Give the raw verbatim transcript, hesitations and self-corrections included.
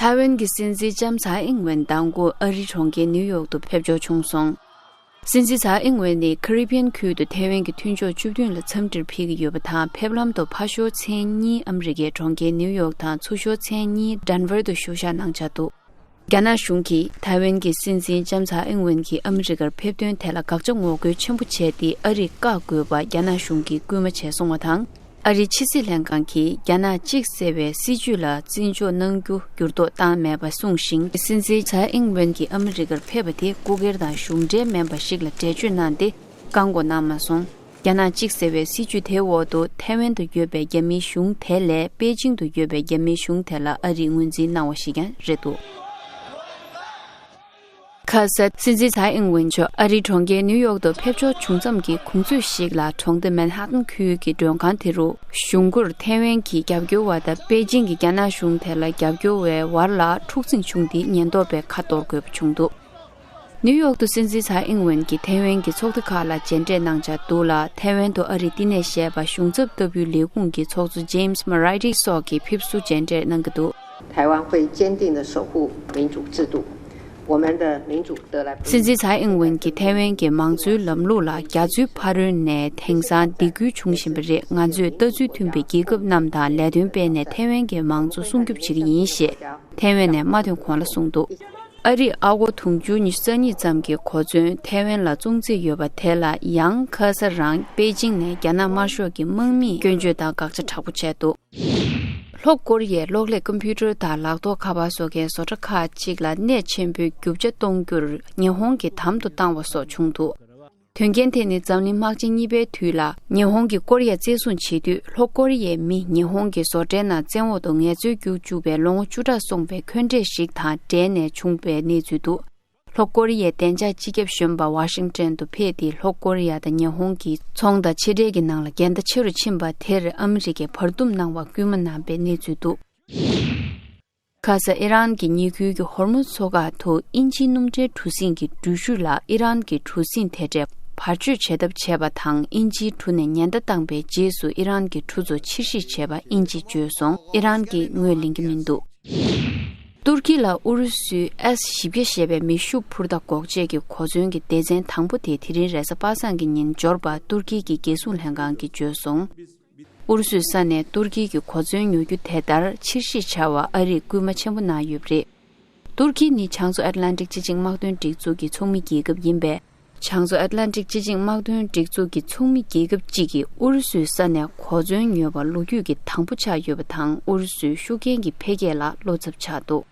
ཐའེ་ཝན་གྱི་སྲིད་འཛིན་ལྕམ་ཚའེ་ཨིང་ཝེན་མདང་དགོང་ཨ་རིའི་གྲོང་ཁྱེར་ནིའུ་ཡོག་ཏུ་ཕེབས་འབྱོར་བྱུང་སོང་། སྲིད་འཛིན་ཚའེ་ཨིང་ཝེན་ནི་ཁ་རི་བྷི་ཡན་ཁུལ་དུ་ཐའེ་ཝན་གྱི་མཐུན་ཕྱོགས་བཅུ་བདུན་ལ་འཚམས་འདྲིར་ཕེབས་ཀྱི་ཡོད་པ་དང་། ཕེབས་ལམ་དུ་ཕར་ཞོར་མཚན་གཉིས་ཨ་མི་རི་ཀའི་གྲོང་ཁྱེར་ནིའུ་ཡོག་དང་། ཚུར་ཞོར་མཚན་གཉིས་ཌེན་ཝར་དུ་བཞུགས་ཞག་གནང་འཆར་འདུག། རྒྱ་ནག་གཞུང་གིས་ཐའེ་ཝན་གྱི་སྲིད་འཛིན་ལྕམ་ཚའེ་ཨིང་ཝེན་གྱིས་ཨ་མི་རི་ཀར་ཕེབས་དོན་ཐད་ལ་དགག་བྱ་ངོ་རྒོལ་ཆེན་པོ་བྱས་ཏེ། ཨ་རིས་བཀག་དགོས་པ་རྒྱ་ནག་གཞུང་གིས་སྐུལ་མ་བྱས་སོང་བ་དང་། ཨ་རིའི་ཕྱི་སྲིད་ལྷན་ཁང་གིས་རྒྱ་ནག་གཅིག་ཟེར་བའི་སྲིད་བྱུས་ལ་བརྩི་འཇོག་གནང་རྒྱུ་འགྱུར་ལྡོག་བཏང་མེད་པ་གསུངས་ཤིང་། སྲིད་འཛིན་ཚའེ་ཨིང་ཝེན་གྱིས་ཨ་མི་རི་ཀར་ཕེབས་པ་དེ་སྐུ་སྒེར་དང་གཞུང་འབྲེལ་མིན་པ་ཞིག་ལ་འགྲེལ་བརྗོད་གནང་སྟེ། བཀག་འགོག་གནང་མ་སོང་། རྒྱ་ནག་གཅིག་ཟེར་བའི་སྲིད་བྱུས་དེའི་འོག་ཏུ་ཐའེ་ཝན་དུ་ཡོད་པའི་རྒྱ་མིའི་གཞུང་དེ་ལས་པེ་ཅིང་དུ་ཡོད་པའི་རྒྱ་མིའི་གཞུང་དེ་ལ་ཨ་རིས་ངོས་འཛིན་གནང་བ་ཞིག་ཀྱང་རེད་འདུག། ཁ་ས་སྲིད་འཛིན་ཚའེ་ཨིང་ཝེན་མཆོག་ཨ་རིའི་གྲོང་ཁྱེར་ནིའུ་ཡོག་ཏུ་ཕེབས་འབྱོར་བྱུང་མཚམས་ཀྱི་གུང་ཚིགས་ཤིག་ལ། གྲོང་སྡེ་མན་ཧ་ཏན་ཁུལ་གྱི་མགྲོན་ཁང་དེ་རུ། གཞུང་སྒོར་ཐའེ་ཝན་གྱི་རྒྱབ་སྐྱོར་བ་དང་པེ་ཅིང་གི་རྒྱ་ནག་གཞུང་དེ་ལ་རྒྱབ་སྐྱོར་བའི་བར་ལ་འཁྲུག་འཛིང་བྱུང་སྟེ། ཉེན་རྟོག་པས་ཁ་གཏོར་དགོས་པ་བྱུང་འདུག། ནིའུ་ཡོག་ཏུ་སྲིད་འཛིན་ཚའེ་ཨིང་ཝེན་གྱིས་ཐའེ་ཝན་གྱི་ཚོགས་སྡེ་ཁག་ལ་མཇལ་འཕྲད་གནང་འཆར་འདུག་ལ། ཐའེ་ཝན་དུ་ཨ་རིའི་བསྟི་གནས་བཞེས་པ། གཞུང་ཚབ་ལྟ་བུའི་ལས་ཁུངས་ཀྱི་ཚོགས་གཙོ་ཇེམ་སི་མ་རའི་ཏི་སོགས་ཀྱིས་ཕེབས་བསུ་མཇལ་འཕྲད་གནང་གི་འདུག། 台湾会坚定地守护民主制度，我们的民主得来不易。 སྲིད་འཛིན་ཚའེ་ཨིང་ཝེན་གྱིས་ཐའེ་ཝན་གྱི་མང་གཙོའི་ལམ་ལུགས་ལ་རྒྱ་མཚོའི་ཕ་རོལ་ནས་དེང་སང་སྡིགས་སྐུལ་འབྱུང་བཞིན་པ་རེད། ང་ཚོས་ལྟ་ཚུལ་མཐུན་པའི་རྒྱལ་ཁབ་རྣམས་དང་ལས་དོན་སྤེལ་ནས་ཐའེ་ཝན་གྱི་མང་གཙོ་སྲུང་སྐྱོབ་བྱེད་ཀྱི་ཡིན་ཞེས་ཐའེ་ཝན་ནས་མ་ཐོན་གོང་ལ་གསུངས་འདུག། ཨ་རིས་ཨ་སྒོར་དུང་ཕྱུར་ཉི་ཤུ་རྩ་གཉིས་ཙམ་གྱི་གོ་མཚོན་ཐའེ་ཝན་ལ་བཙོང་རྩིས་ཡོད་པ་དེ་ལ་ཡང་ཁ་ས་རང་པེ་ཅིང་ནས་རྒྱ་ནག་དམར་ཤོག་གི་དམག་མིས་སྐྱོན་བརྗོད་དང་དགག་བྱ་དྲག་པོ་བྱས་འདུག། ལྷོ་ཀོ་རི་ཡས་གློག་ཀླད་ཀམ་པུ་ཊར་དང་ལག་ཐོགས་ཁ་པར་བཟོ་མཁན་བཟོ་གྲྭ་ཁག་ཅིག་ལ་གནས་ཆེན་པོའི་རྒྱུ་ཆ་གཏོང་རྒྱུར་ཉི་ཧོང་གིས་དམ་དུ་བཏང་བ་སོགས་བྱུང་འདུག། དོན་རྐྱེན་དེ་ནི་འཛམ་གླིང་དམག་ཆེན་གཉིས་པའི་དུས་ལ་ཉི་ཧོང་གིས་ཀོ་རི་ཡ་བཙན་བཟུང་བྱེད་དུས། ལྷོ་ཀོ་རི་ཡའི་མི་ཉི་ཧོང་གི་བཟོ་གྲྭའི་ནང་བཙན་འོག་ཏུ་ངལ་རྩོལ་རྒྱུགས་བཅུག་པའི་ལོ་ངོ་བཅུ་ཕྲག་སོང་བའི་འཁོན་འགྲས་ཤིག་དང་འབྲེལ་ནས་བྱུང་བའི་གནས་ཚུལ་འདུག། ལྷོ་ཀོ་རི་ཡའི་བདེ་འཇགས་སྤྱི་ཁྱབ་གཞོན་པ་ཝ་ཤིང་ཏོན་དུ་ཕེབས་ཏེ། ལྷོ་ཀོ་རི་ཡ་དང་ཉི་ཧོང་གི་ཚོང་དང་ཕྱི་འབྲེལ་གྱི་ནང་ལ་འགལ་ཟླ་ཆེ་རུ་ཕྱིན་པ་དེར་ཨ་མི་རི་ཀས་བར་འདུམ་གནང་བར་སྐུལ་མ་གནང་པའི་གནས་ཚུལ་འདུག། ཁ་ས་ཨི་རན་གྱི་ཉེ་ཁུལ་གྱི་ཧོར་མུ་མཚོ་ཁག་ཏུ་དབྱིན་ཇིའི་སྣུམ་ཁྲལ་གྲུ་གཟིངས་ཀྱི་འགྲུལ་བཞུད་ལ་ཨི་རན་གྱི་གྲུ་གཟིངས་དེ་འདྲས་བར་གཅོད་བྱེད་ཐབས་བྱས་པ་དང་། དབྱིན་ཇིའི་གྲུ་ནས་ཉེན་བརྡ་བཏང་པའི་རྗེས་སུ་ཨི་རན་གྱི་གྲུ་ཚོ་ཕྱིར་བཤིག་བྱས་པ་དབྱིན་ཇིས་བརྗོད་སོང་། ཨི་རན་གྱིས་ངོས་ལེན་གྱི་མི་འདུག། ཏུར་ཀི་ལ་ཨུ་རུ་སུའི་ཨེས་བཞི་བརྒྱ་ཞེས་པའི་མེ་ཤུགས་འཕུར་མདའ་འགོག་ཆེད་ཀྱི་གོ་མཚོན་གྱི་སྡེ་ཚན་དང་པོ་དེ་དེ་རིང་རེས་གཟའ་པ་སངས་ཀྱི་ཉིན་འབྱོར་པ་ཏུར་ཀི་གི་རྒྱལ་སྲུང་ལྷན་ཁང་གིས་བརྗོད་སོང་། ཨུ་རུ་སུའི་ས་ནས་ཏུར་ཀི་གི་གོ་མཚོན་ཉོ་རྒྱུ་དེ་ལྟར་ཕྱིར་བཤིག་བྱ་བར་ཨ་རིས་སྐུལ་མ་ཆེན་པོ་གནང་ཡོད་པ་རེད། ཏུར་ཀི་ནི་བྱང་མཚོ་ཨེཊ་ལན་ཏིག་སྤྱི་ཆིངས་དམག་དོན་སྒྲིག་འཛུགས་ཀྱི་ཚོགས་མི་རྒྱལ་ཁབ་ཡིན་པས། བྱང་མཚོ་ཨེཊ་ལན་ཏིག་སྤྱི་ཆིངས་དམག་དོན་སྒྲིག་འཛུགས་ཀྱི་ཚོགས་མི་རྒྱལ་ཁབ་ཅིག་གིས་ཨུ་རུ་སུའི་ས་ནས་གོ་མཚོན་ཉོས་པ་ལོ་རྒྱུས་ཀྱི་དང་པོ་ཆགས་ཡོད་པ་དང་། ཨུ་རུ་སུའི་ཤུགས་རྐྱེན་གྱི་འཕེལ་རྒྱས་ལ་བློ་འཚབ་ཆགས་འདུག།